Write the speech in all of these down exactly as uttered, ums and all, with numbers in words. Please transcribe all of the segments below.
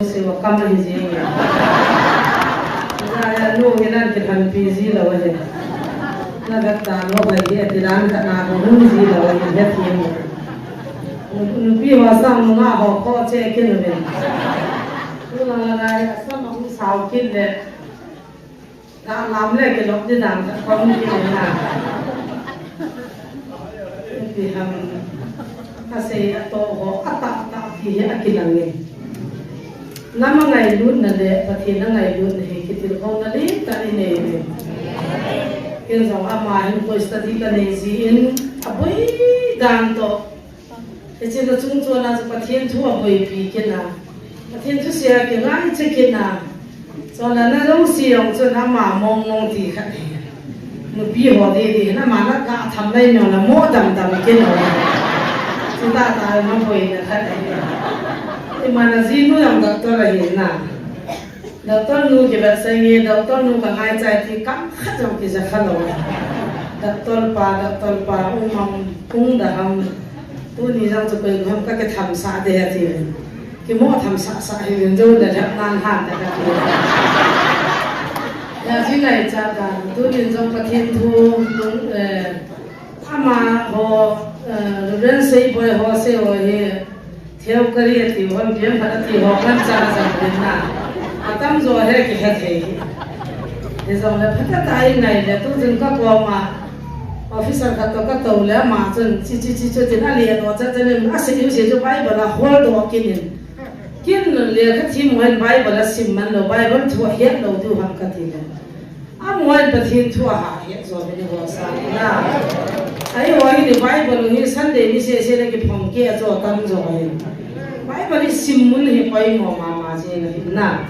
se wa kam hi ji. Na ya nu nge nan ke phan pi ji lo he. Na ga ta lo ga ye ti dan ka na ko nu ji lo he he ti. Nu pi wa sang nu nga ho ko che ke nu be. Nu la la ga ya sa ma hu sao kin le. Ga lam le ke lok di dan ka ko nu ki na. Ti ham. Ka sei a to ho a ta ta ti he a ki lang nge. Nama ngailutna le Pathen a ngailutna hi kitilkhouna le tah in inei uve. Ken jong ama hin koi study kanei jin, aboi dan toh. Hiche na chung chon a chu Pathen thu aboipi kit na. Pathen thu sia kingai che kit na. Chon a na jong si jong chun ama mong mong ti khat. Nupi ho didi hin ama na ka tham lai nyo la mo dam dam kino. Chuta ta ma boina khat. Imana jinu jong doctor ahi na. Doctor nu kivetsah nge, doctor nu ka ngaichai ti kam khat jong kija kha lou. Doctor pa, doctor pa, um ham, um da ham. Tuni jong chu koi ham ka kitham sah de ati. Kimo tham sah sah hi vin jo le lhep nan han ta ka ti. Ya ji lai cha ta, tuni jong Pathen thu, eh, ama ho, eh, Reverend Seiboi ho se ho hi, theokari ati ho, biam phat ati ho, kan cha cha din na. Atam jo he kihe thei. Hi jong le phat ta ai ngai le tu jin ka ko ma. Officer khat toh ka tou le ama chun, chi, chi, chi, chu tin a le doh chat chat in, a sei u sei chu Bible a hol doh kit in. Ken lekha thim ho in Bible a sim man lou, Bible thu a het lou diu ham ka ti le. Amaho in Pathen thu a ha het jo ve ni ho sa na. Ai ho hi ni Bible hi Sunday ni se se le kiphong ke a jo tam jo hi. Bible hi sim mun hi poimo mama jeng ahi na.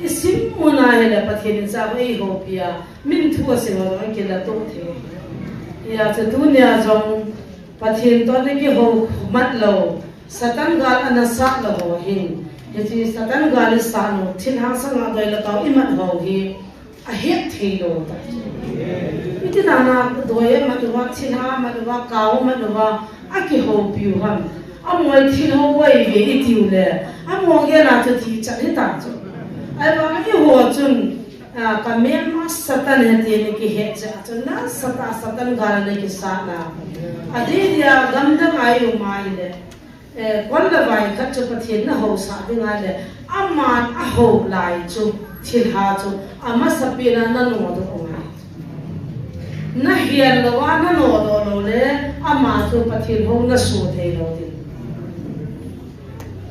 I sim mun a hi le Pathen in cha eiho pi a. Min thu a sim a jong kila to thei. Hia chu tunia jong Pathen toh na kiho mat lou, Satan gal ana sah lou ho hin. Hiche Satan gal i sah u, thilha sanga doi le kau i mat ho hi, ahet thei lou ta. Iti na na doi a mat uva, thilha mat uva, kau mat uva, a kihoupi u ham. Amaho thil hou uve i tiu le, amaho gel a chu ti chat hi ta chu. Ahivang eiho chun, A, ka melma Satan ahi ti na kihet jeh a chun na Satan, Satan gal na kisah na. Adeh dia gamdang a i um a ahile, eh, kol le vai khat chu Pathen na housah ding ahile, aman ahou lai chu, thilha chu, amasapen a na nodoh u ngai. Na hian lou a na nodoh lou le, ama chu Pathen hou na soh thei lou ding.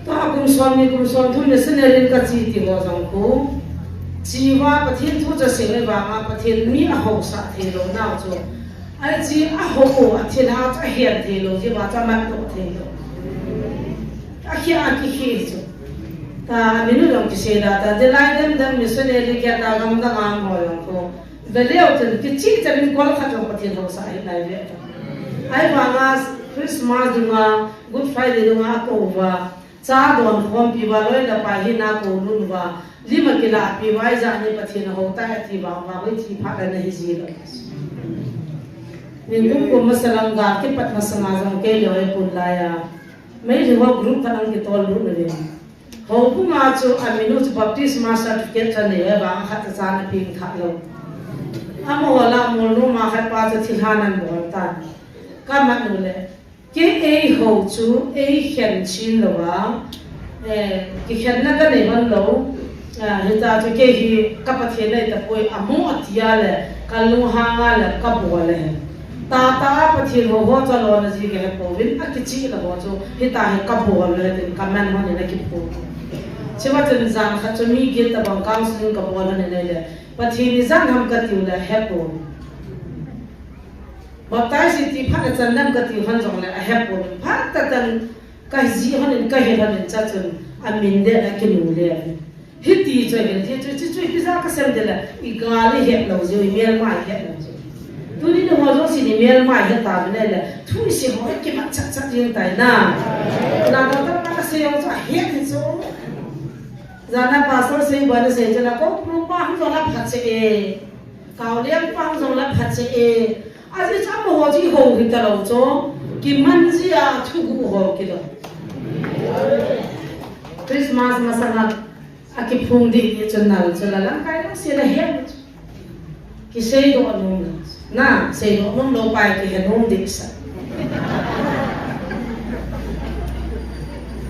Tua kum som ni kum som thum missionary in ka che ti ho jong khu. Che uva Pathen thu chu sing le vang a Pathen mi a housah thei lou nau chu. Ai che a hou a thilha chu a hian thei lou, che uva chu a mat lou thei lou. A khia a kikhia chu. Ta, a min u jong kisei da ta, de lai dem dem missionary kia ta gamdang a um ho jong khu. Veleu chun kichih chan in kol khat jong Pathen housah ahi nai ve. Ahivang a Christmas dunga, Good Friday dunga akou uva, cha don khompi uva, loi le pai hina kou lhun uva, lim akilah pi uva, ijat ni Pathen ahou tai ati vang uva, hoi thi phat le na hi ji lou. Ni kum kum masa lam gal kipat masanga jong kei loi pun lai a. Meitei ho group khat ang kitol lut na ve. Houbung a chu a min u chu baptisma certificate cha nei e, vang khat cha na ping tha lou. Amaho la mol nu ma khat pa chu thilha nan bol tan. Ka mat u le. Kei ei hou chu ei khen chin lou a. Eh, kikhenna ka nei hon lou. Ah, hita chu kei hi ka Pathen nei tapoi, amo ati a le, ka lunghang a le, ka bol le. Tata Pathen hou ho chu alona ji ka hepouvin, akichih lou ho chu, hita hi ka bol le tin ka man hon in akiphu. Chua chun jan khat chu mi get tabang counseling ka bol hon in ahile, Pathen ijat ham ka tiu le ahepoi. Baptize ti phat a chan lam ka tiu hon jong le ahepoi. Phat tah tan ka ji hon in ka he hon in cha chun amin le akinu le. Hiti chu hin, ti chu, chu, chu, hiti ja ka sem de le, i gal i het lou jeh u, i melma i het lou jeh u. Tuni ni ho jong sin i melma i het ta le le, thu i sei ho i kimat chat chat jeng tai na. Na ka ta ka sei jong chu het hi chu. Jana pastor sei ba na sei chu na ko pu pa hung jong la phat che e. Kau liang pa hung jong la phat che e. Ajeh chu amaho chu i hou hita lou chu, kiman jia thuguh ho kilou. Christmas masanga Kiphung ding hi chu nal chu la lang kai lang sila he. Kisei doh nom lo. Na, sei doh nom lo pai kihe nom ding sa.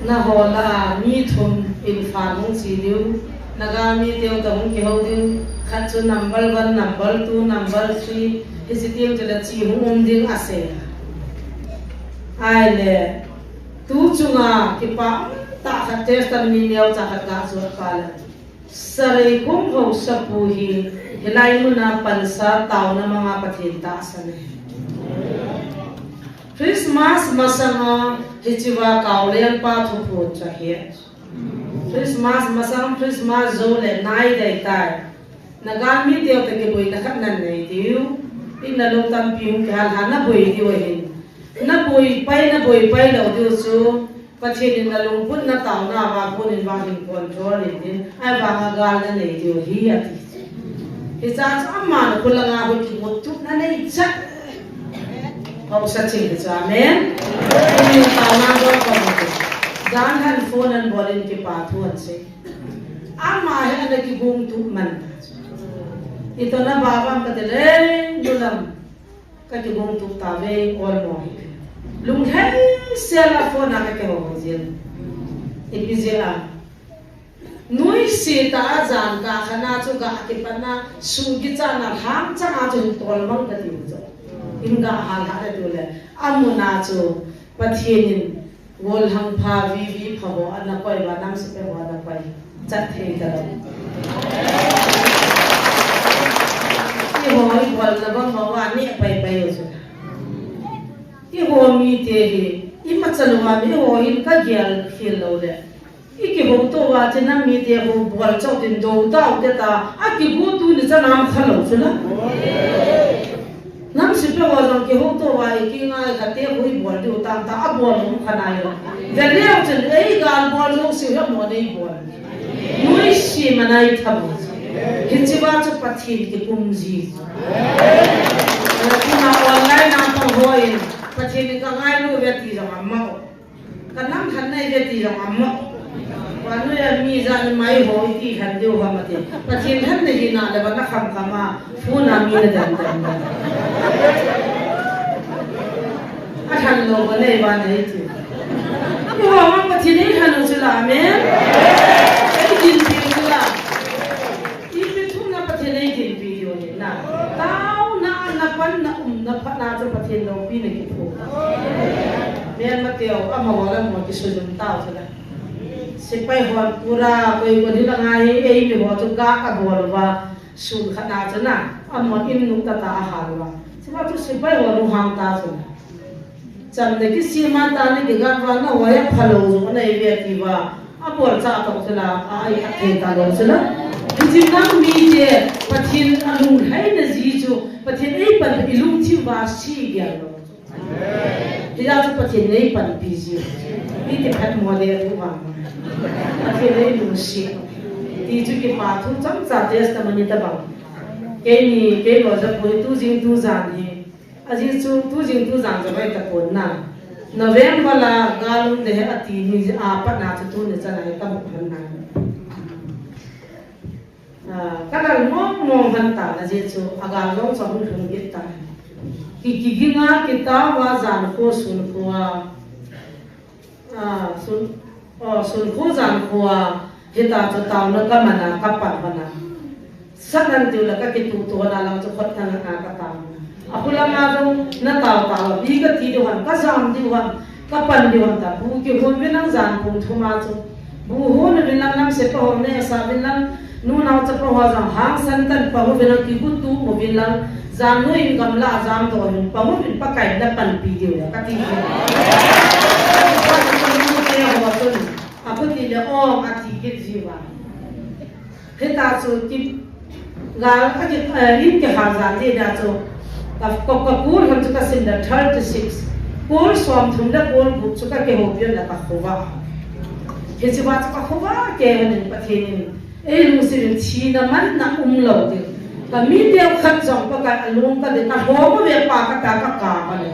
Na ho la mi thum in fa nung si diu. Na ga mi teu ta hung kihou diu. Khat chu number one, number two, number three. Hi si teu chu la chi hung um ding a sei. Ai le. Tu chunga kipa ta khat testimony neo cha khat ga chu pa la. Sareikhum haosapu hi, hilai muna pansa taona manga Pathen tahsan ahi. Christmas masanga hichea Kaolengpa thuphon chu ahi. Christmas masang Christmas jou le nai dei tai. Na galmi teu toh kiboina khat nanei diu. Inna lou tampi hung kihal hal na boi diu ahin. Na boi pai, na boi pai lou diu chu. Pathen in na lungput na taona va pon in va hin control in tin, ahivanga gal na nei diu ahi ati. Hiche chu ama na khulanga hoi kigot tup na nei chat. Haosa ching hiche, amen. Pathen in taona dol pha mo. Jan han phone an bol in kipa thu an sei. Ama hi ana kigong tup man. Ito na ba bang kati le, nulam. Ka kigong tup tave, olmo hi. Lunglhai sela phone a ka kihou jin. Ipi jeh a. Nuisat a jan ka khana chu ga kipat na, sung kichat na lhang chang a chu hin tolmang ka tiu chu. Hin ga hal hal a tu le. Amuna chu Pathen in Golhang pha, vivi pha ho ana koi uva, nam sepai ho ana koi. Chat thei talou. Eiho ibol na bang uva, neh pai pai u chu. Eiho mite hi, imacha louva, eiho hin kagel khel lou le. Ikihouto uva, chu nam mite ho bol chau tin dou tau te ta, akigo tuni chan a um kha lou chu la. Nam sepai ho jong kihouto uva, ikingai kha te khu ibol diu tam ta, abol um kha nai lou. Veleu chun, ei gal bol jouse hi amon eibol. Nuisat ma nai tham. Hichea chu Pathen kikum ji. Tuna online a pang hoi, Pathen in ka ngailu ve ti jong ama. Ka nam khat nei ve ti jong ama. Vannoi a mi jat ni mai ho iti khan diu ham ati. Pathen khat nei hina le vana kham kham a, phone a mi na dan dan dan. Athan lou va nei va nei ti. Eiho ma Pathen in eithan u chu la, amen. Eiginpi u chu la. Ipi thum na Pathen in eiginpi diu ahi na. Taona, na panna, umna phatna chu Pathen loupina kipu. Melma teu, amaho le amaho kisujum tau chu la. Sepai hon pura, koi koi hila ngai, eimi ho chu ga abol uva, sun khat na chu na, amahon in nung tata ahal uva. Sepai chu sepai ho lunghang ta chu na. Chamna kisem a tani kigat uva, na hoi a phalou jong nai ve ati uva. Abol cha tong chu la, a, a, athei talou chu la. Hiche nam mite, Pathen alunglhaina ji chu, Pathen eipan ilungthim uva se gel lou. Hijeh a chu Pathen in eipanpi ji. Mite phat mo le thu vang. Pathen in eilungset. Ti chu kipa thu chomcha testimony tabang. Keini, kei Lojapu hi tu jing tu jan hi. Ajeh chu tu jing tu jan jong ahi tapon na. November la gal um ding ahi ati ni a pat na chu tuni chan a hi kamu lhon na. Ah, ka lal mong mong lhon tan ajeh chu agal jong chu ahung lhung kit tan. Ki, kiging a kitao a jan kho sun kho a. Ah, sun, oh, sun kho jan kho a, hita chu taona kaman a, kapan hon a. Sat han diu le kakituh tuh hon a lang chu khut tha ngat a katao. Akhu lang a jong natao tao a, ipi kati diu ham, kajam diu ham, kapan diu ham ta. Bu kihon uvin lang jan pung thum a chu. Bu hon uvin lang, nam sepa ho nehsah uvin lang, Nunao chapa ho jong hangsan tan pang uvin lang, kigo tuh uvin lang, jan noi in gamla a jam doh uvin, pang uvin, Pakai in napanpi diu ahi, kati hi. Nute ho chun, akhuti le ong ati kit jiuva. Hita chu ki, gal, aki, eh, in kihal jan ding dia chu, ka, ka, ka kol ham chu kasim le thirty six. Kol somthum le kol gup chu kakihoupi le kakhovah. Hichea chu kakhovah kei hon in Pathen in Ei lungset in thina manna umlou ding. Ka mi neokhat jong Pakai alung ka ding, ka lhom uve pa kata ka kap a le.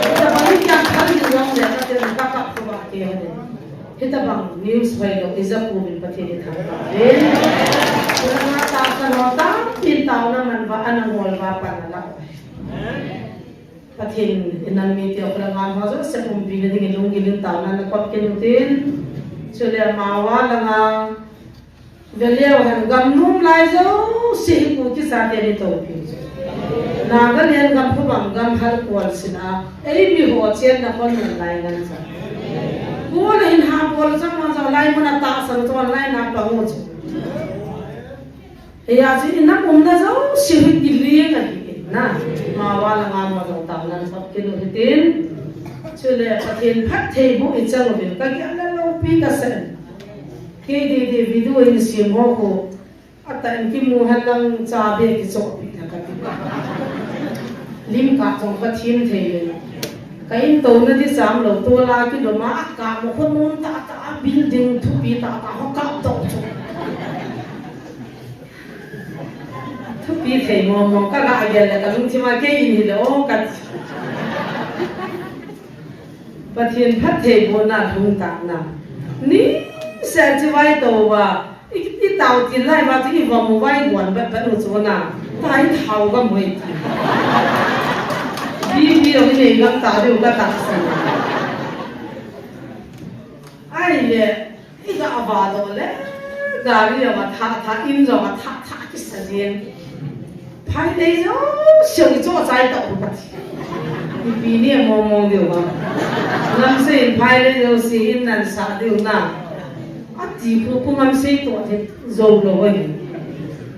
Ka pa ni kya khan ni jong le ka te ka kap ko ba ke ha le. Hitabang news hoilou ija pum in Pathen ithangvah uvin. Tulanga tahsan ho tampi in taona man uva, ana ngol uva pan alah uve. Pathen in nam mite khulanga ho jouse umpina dingin lunggil in taona na kop kit utin. Chule amaho langa Veleu hen gam nom lai jouse hi Kuki chate ni topi. Nagaland gam khu bang gam hal kual sina. Ei mi ho chenna kon ngai ngan sa. Ko le hin ha bol chang ma jong lai mun a tahsan chon lai na pa ngo chu. Hia chu inam umna jouse hi kiling ahi na. Amaho langa mo jong tam nan sap kilo hitin. Chule Pathen phattheiboh i chang uvin ka gel le lopi ka sa. Kei didi video in sim ho ko. Atah in kimu henlang cha be kichohpi na kati. Lim kah chong ka thim thei le. Ka in touna di sam lou, tol a kilom a, akah mo khu nom tahtah a, building thupi tahtah ho kap toh chu. Thupi thei mong mong ka ga gel le ka lungthim a kei in hilou ka. Pathen phattheibohna lhung tah na. Ni se chibai tou va. I, i tao tin lai va chu i vom u vai guan bat bat u chu na. Ta i thao gam hoi ti. Bi bi ong i nei gam ta diu ka tahsan. Ai le. I ga va doh le, gari jong a thah thah, in jong a thah thah kisa jeng. Phailei jouse i cho chai tah u kati. Ipi ni a mong mong diu va. Ngamsei in phailei jouse in nan sah diu na. Ati khu khu ngamsei toh the jou lou ahi.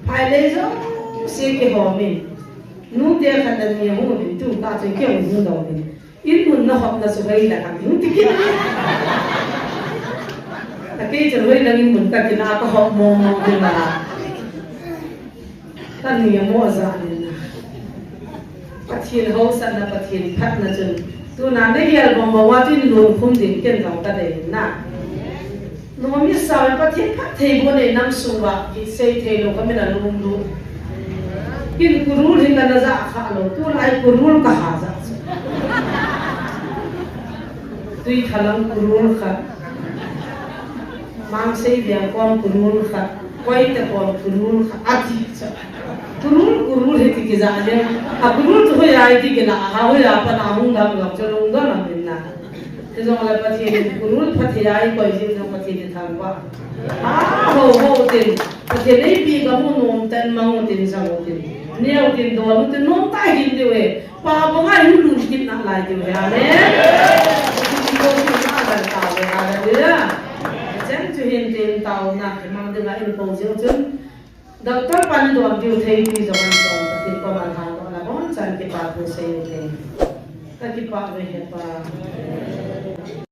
Phailei jouse kihom in. Nute khat ani hung in tu ka chu kihung hung dong in. In mun na hopna chu hoilang ham hung ti kit. Ka kei chun hoilang in mun ka tina ka hop mong mong ding a. Ka ni a mo ja ni na. Pathen haosa na Pathen phatna chun. Tuna na gel bang bang uva chun lungkhum ding ken jong ka dei na. Nom i sa uva Pathen phattheiboh nei nam sung uva, kisei thei lou ka min a lunglut. Kin kurul hi ka na ja kha lou, tulai kurul ka ha ja. Tuithalang kurul khat. Mangsei Vengkom kurul khat. Koite kom kurul khat. Ati cha. Kurul, kurul hi ti kija le. A kurul tu hoiya ti kila, a hoiya pa na hung dam gam cha lungdon a min na. Ti jong le Pathen in kurul phatthei a i koi jing jong Pathen in thangvah. A, ho, ho, tin. Pathen in ipi ka mu nom ten mang u tin jang u tin. Neo tin don u tin nom ta hin diu e. Pa banga hin lun kit na lai diu e. Amen. Pathen in ko tin na dan ta le. Hallelujah. Chen chu hin tin tao na mang ding a in ko jing chun. Doctor pan don diu thei ti jong an don, Pathen koma thangvah na bon chan kipa thu sei u te. Ka kipa ve he pa.